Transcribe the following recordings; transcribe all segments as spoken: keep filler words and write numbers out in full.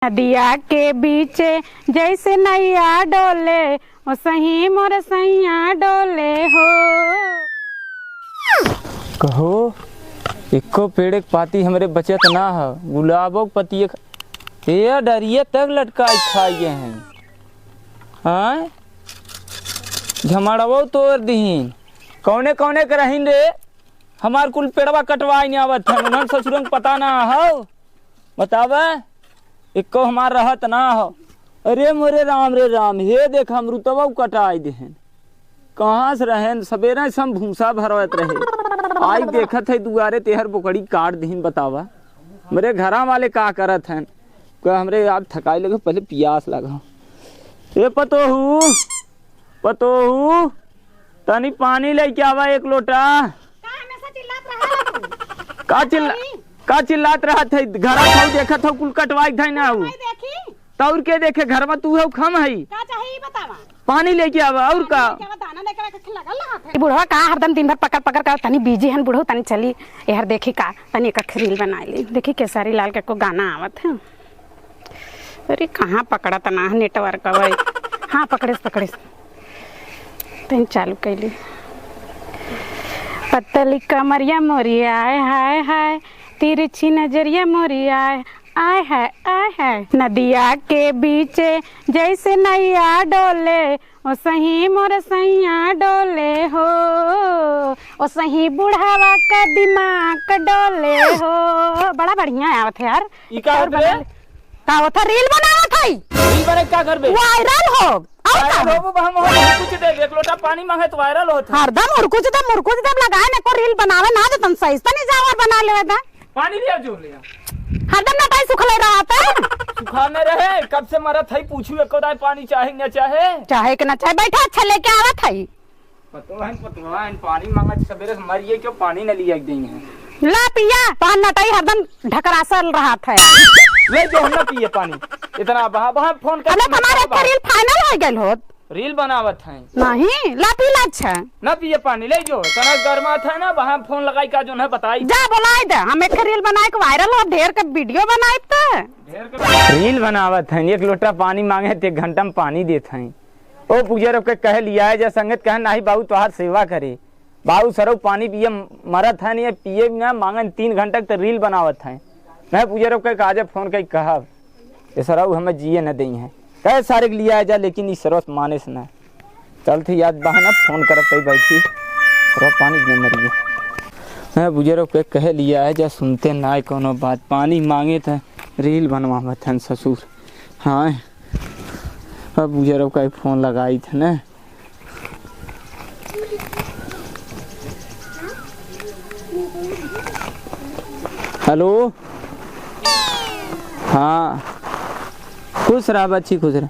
नदिया के बीचे जैसे नैया डोले, ओसही मोर सैया डोले हो। कहो, एको पेड़ के पाती हमरे बचत ना ह, गुलाबो के पतिये ख-, ए डरिये तक लटकाई खाइए हैं। हाँ, झमड़वो तोड़ दीन। कौने कौने के रहीन रे, हमार कुल पेड़वा कटवाई नहीं आवत है, उन्हन ससुरन के पता ना हो। बतावा, एको हमार रहत ना हो। अरे मोरे राम रे राम, हे देख, अमरुतवा कटाई देहन। कहाँ से रहेन? सबेरे से हम भूसा भरवत रहे। आई देखत है दुआरे तेहर बोकड़ी काट देहन। बतावा, मेरे घरा वाले का करत हैं? कह, हमरे आज थकाई लगे, पहले पियास लगा। ए पतोहू, पतोहू, तनी पानी लेके आवा एक लोटा। का हमेशा चिल्लात रहेला तू? का चिल्ला-, का चिल्लात रहत है? घरा थौ देखत हौ, कुल कटवाई धै ना हौ। भाई देखी। तौर के देखे, घर में तू हौ, खम है। का चाही, ई बतावा। पानी लेके आवा, और का? पानी लेके आवा, दाना लेके आवा, कखे लगल रहत है। ई बुढ़वा का हरदम दिन भर पकड़ पकड़ कर, तनी busy हन बुढ़ऊ, तनी चली एहर देखी का, तनी एक reel बनाई ली। देखी केसरी लाल के को गाना आवत है। अरे, कहाँ पकड़त ना है network अब? हाँ, पकड़ेस, पकड़ेस। तैं चालू कैली। पतली कमरिया मोरी आय हाय हाय, तिरछी नजरिया मोरी आय, आय हाय, आय हाय। नदिया के बीचे जैसे नैया डोले, ओसही मोर सैया डोले हो, ओसही बुढ़ावा का दिमाग डोले हो। बड़ा बढ़िया आवत है यार। ई का और होत रे? बना ले। का होत है? Reel बनावत है। Reel बना के का करबे? Viral हो। और का viral हो? होबो, हम हुरकुच देब, एक लोटा पानी मांगे तो viral होत है। हरदम हुरकुच देब, हुरकुच देब लगाए ने को reel बनावे ना देतन सही से, तनी जावर बना लेवे दा। पानी लिया जो लिया। हरदम नटाई सुखले रहत है। सुखाने रहे, कब से मरत है, पूछू एको दाई पानी चाहे न चाहे। चाहे के ना चाहे, बैठा अच्छा लेके आवत है। पतोहन, पतोहन, पानी मांगत सबेरे से मरिए क्यों पानी न लिया देई है। ला पिया, तोहन नटाई हरदम ढकरासल रहत है। ले जो हम ना पिए पानी। इतना बहा, बहा फोन कर अबे तुम्हें हमारे कहा एक reel final हो गइल होत। Reel बनावत हैं। नहीं, ला पी ला अच्छा। ना पिए पानी, ले जो। तना गरमात है ना, वहाँ फोन लगाई का जो है बताई। जा बोलाई दे, हम एक reel बनाए के viral हो, ढेर के video बनाए त। ढेर के reel बनावत हैं, एक लोटा पानी मांगे त एक घंटा में पानी देत हैं। ओ पूजा रोक के कहे लिया है, जा संगत कहे नाही बाबू तोहार सेवा करे। बाबू सरऊ पानी पिए मरत है, नहीं पिए ना मांगन तीन घंटा तक reel बनावत है। मैं पूजा रोक के काजे फोन कई कहब। ये सरऊ हमें जिए न देई हैं। कहे सारे के लिया जा, लेकिन ई सरवा माने से ना। चलते याद बहाना फोन करत तई बैठी। सरवा पानी में मरिए। मैं बुजुर्ग के कहे लिया है जा, सुनते ना है कोनो बात। पानी मांगे थे, reel बनवावत हन ससुर। हाँ, अब बुजुर्ग का फोन लगाई थे ना। हेलो, हाँ, खुश रहा बच्ची, खुश रहा।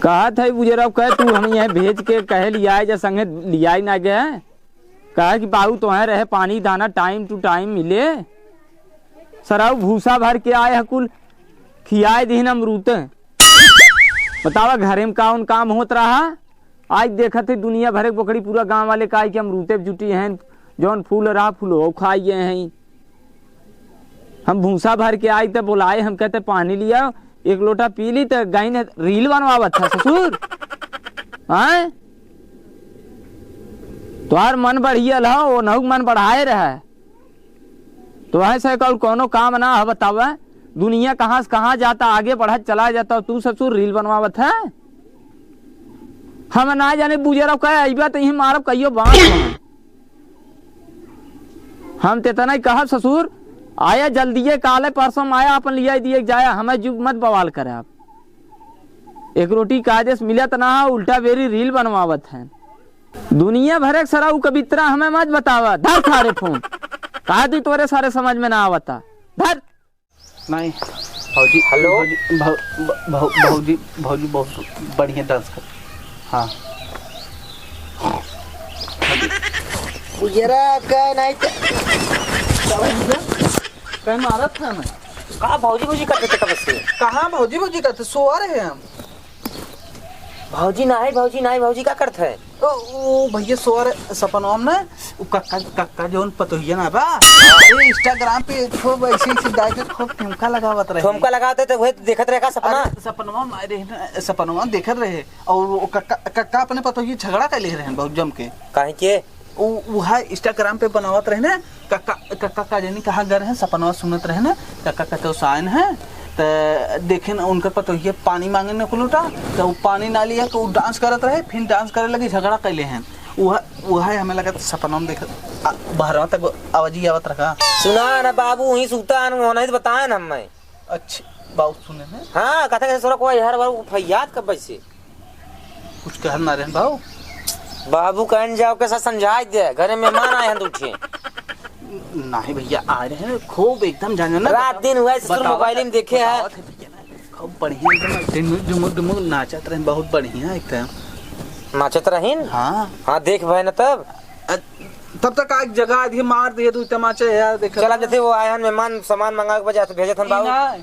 कहा था बुजुर्ग कहे तू हम यहाँ भेज के कहे लियाए जा संगे लियाई ना गए। कहा कि बाबू तोहे रहे पानी दाना time to time मिले। सरऊ भूसा भर के आए हकुल खियाए दिहिन अमरूते। बतावा घरे में कौन काम होत रहा। आज देखत है दुनिया भरे के बोकड़ी पूरा गांव वाले का कि अमरूते जुटी हैं, जौन फूल रहा फूल हो खाइए हैं। हम भूसा भर के आई त बोलाए, हम कहते पानी लिया, एक लोटा पी ली त गाइन reel बनवावत था ससुर। हाँ, तोहार मन बढ़िया हो, ओनहु के मन बढ़ाए रहे। तोहे से कौन कोनो काम ना है बतावा। दुनिया कहाँ से कहाँ जाता, आगे बढ़त चला जाता, तू ससुर reel बनवावत है। हम ना जाने बुजुर्ग कहे अइबा त यही मारब कहियो बांस। हम तेतना ही कहब ससुर, आया जल्दिए, काले परसों में आया, अपन लिया दिए जाया, हमें जुग मत बवाल करे आप। एक रोटी काजे से मिलत ना है, उल्टा बेरी reel बनवावत हैं। दुनिया भरे के सरऊ कबित्रा हमें मत बतावा। धर थारे फोन। कहा तू तोरे सारे समझ में ना आवता। धर। नहीं। भौजी, हेलो? भौजी, भौ-, भौ-, भौ-, भौजी, भौजी बहुत बढ़िया dance कर। हाँ। बुजुर्ग का नहीं त-, कहीं मारत था ना। कहाँ भौजी, भौजी करते थे कब से? कहाँ भौजी, भौजी करते? सो रहे हम। भौजी नाही, भौजी नाही, भौजी का करत है? ओ, ओ भैया, सोर सपनवा में ना, उ कक्का, कक्का जौन पतोहिया ना बा, अरे Instagram पे खूब ऐसे, ऐसे जाके खूब ठुमका लगावत रहे। ठुमका लगावत है तो वही देखत रहे का सपना? अरे, सपनवा में रहे ना, सपनवा में देखत रहे, और वो कक्का, कक्का अपने पतोहिया झगड़ा कर ले रहे हैं बहुत जम के। काहे के? उ, उहा Instagram पे बनावत रहे ना, कक्का, कक्का का जानी कहाँ गए रहे, सपनवा सुनत रहे ना, कक्का का तो साइन है, त देखे न उनकर पतोहिया पानी मांगे न कुलोटा, त उ पानी ना लिया, तो उ dance करत रहे, फिर dance करे लगी, झगड़ा कैले हैं। उहा, उहा हमें लगा सपनवा में देखत, आ, बहरवा तक आवाजी आवत रहा। सुना ना बाबू, वहीं सुता है, वो नहीं तो बताए ना हमें। अच्छा, बाबू सुने में? हाँ, कहता कैसे सोरा कोई हर बार फैयाद कब से? कुछ कहल ना रहे बाबू। बाबू कहन जाओ के साथ समझाई दे, घरे मेहमान आए हैं दूठे। नहीं भैया, आ रहे हैं खूब एकदम जान ना। रात दिन हुआ है, ससुर बतावत मोबाइल में देखे है। बतावत है भैया ना, खूब बढ़िया एकदम झुमुक, झुमुक, झुमुक नाचत रहे, बहुत बढ़िया एकदम। नाचत रहीन? हाँ। हाँ, देख भाई ना तब। अ, तब तक आग जगा दिए, मार दिए दू तमाचे यार, देख। चला जैसे वो आए हैं मेहमान, सामान मंगा के बजा से भेजत हन ई बाबू। ना,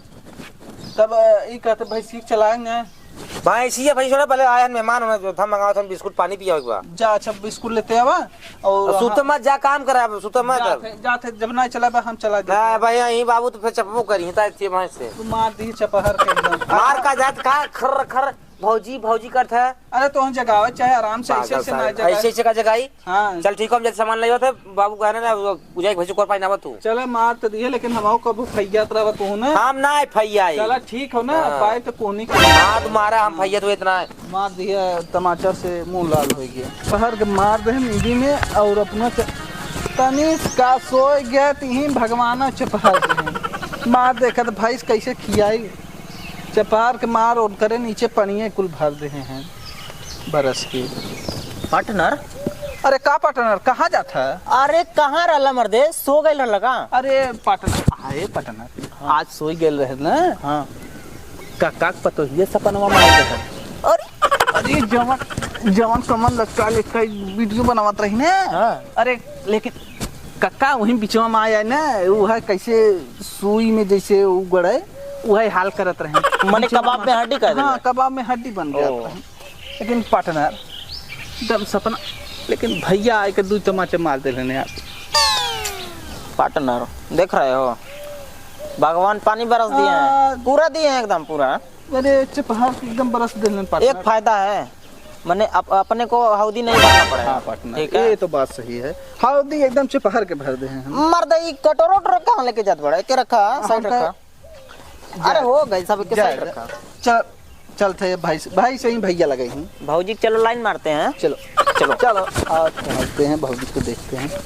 तब, अ, ई कहते भैंसी चलाएंगे। भैंसी है, भैंसी छोड़ा, पहले आए हैं मेहमान, उन्हें जो था मंगाओ था, बिस्कुट पानी पिया एक बार। जा, अच्छा, बिस्कुट लेते आवा। और और सुते हाँ। मत जा, काम करा, अब सुते मत जा। जाते, जाते, जब ना चला बा, हम चला देते ना हैं। भाई, यहीं बाबू तो फिर चपबो करी, ताई थी भैंस से। तू मार दी चपहर के एकदम। मार का जात का खर खर भौजी, भौजी करत है। अरे तो हम जगावे चाहे आराम से, ऐसे पागल ऐसे ना साले। जगाए। ऐसे ऐसे का जगाई? हाँ। चल ठीक हो, हम जल्दी सामान ले आते, बाबू कहने ना, वो पूजा के भैंसी को पानी ना तू। चले मार तो दिए, लेकिन हम कबू फैयात रहा तू ना। हम ना है फैया है। चला ठीक हो ना, हाँ। पाए तो कोनी के। हाँ, तुम्हारा हम फैया तो इतना है। मार दिया, तमाचा से मुंह लाल हो गया। पहर के मार दे निधि में और अपना च-, तनिस का सोए गया तिही भगवान चपहर दे। मार देखत भैंस कैसे खियाई। चपहर के मार ओनकरे नीचे पनिये कुल भर देहे हैं बरस के। पार्टनर? अरे का पार्टनर, कहाँ जात है? अरे कहाँ रहला मर्दे, सो गइल रहला का? अरे पार्टनर, अरे पार्टनर, हाँ। आज सोई गइल रहे ना। हाँ। का, का पतोहिए सपनवा में आइल रहे। अरे, अरे जवन, जवन कमर लटका लटका वीडियो बनावत रही ना। हाँ। अरे लेकिन कक्का वही बिचवा में आया ना, वो है कैसे सुई में जैसे उगड़े, वही हाल करत रहे। मने बिचवा कबाब में हड्डी कर देले? हाँ, कबाब में हड्डी बन गया ओ। रहे। लेकिन पार्टनर, एकदम सपना, लेकिन भैया आए के दू तमाचे मार देले ने यार। पार्टनर, देख रहे हो, भगवान पानी बरस दिए हैं, आ, पूरा दिए हैं एकदम पूरा। अरे, चपहार के एकदम बरस देले पार्टनर। एक फायदा है, मने अप-, अपने को हौदी नहीं बनना पड़ेगा। हाँ पार्टनर, ठीक है? ये तो बात सही है, हौदी एकदम चपहार के भर दे हैं हम। मर्द, ई कटोरा वटोरा कहाँ लेके जात बड़ा? एके रखा, हम साइड तो रखा। अरे हो गई, सब एके साइड जाएगा। रखा। चल, चलते हैं भाई से, भाई से ही भैया लगे ही। भौजी के चलो लाइन मारते हैं। चलो। चलो। चलो, आज पहुँचते हैं, भौजी को देखते हैं।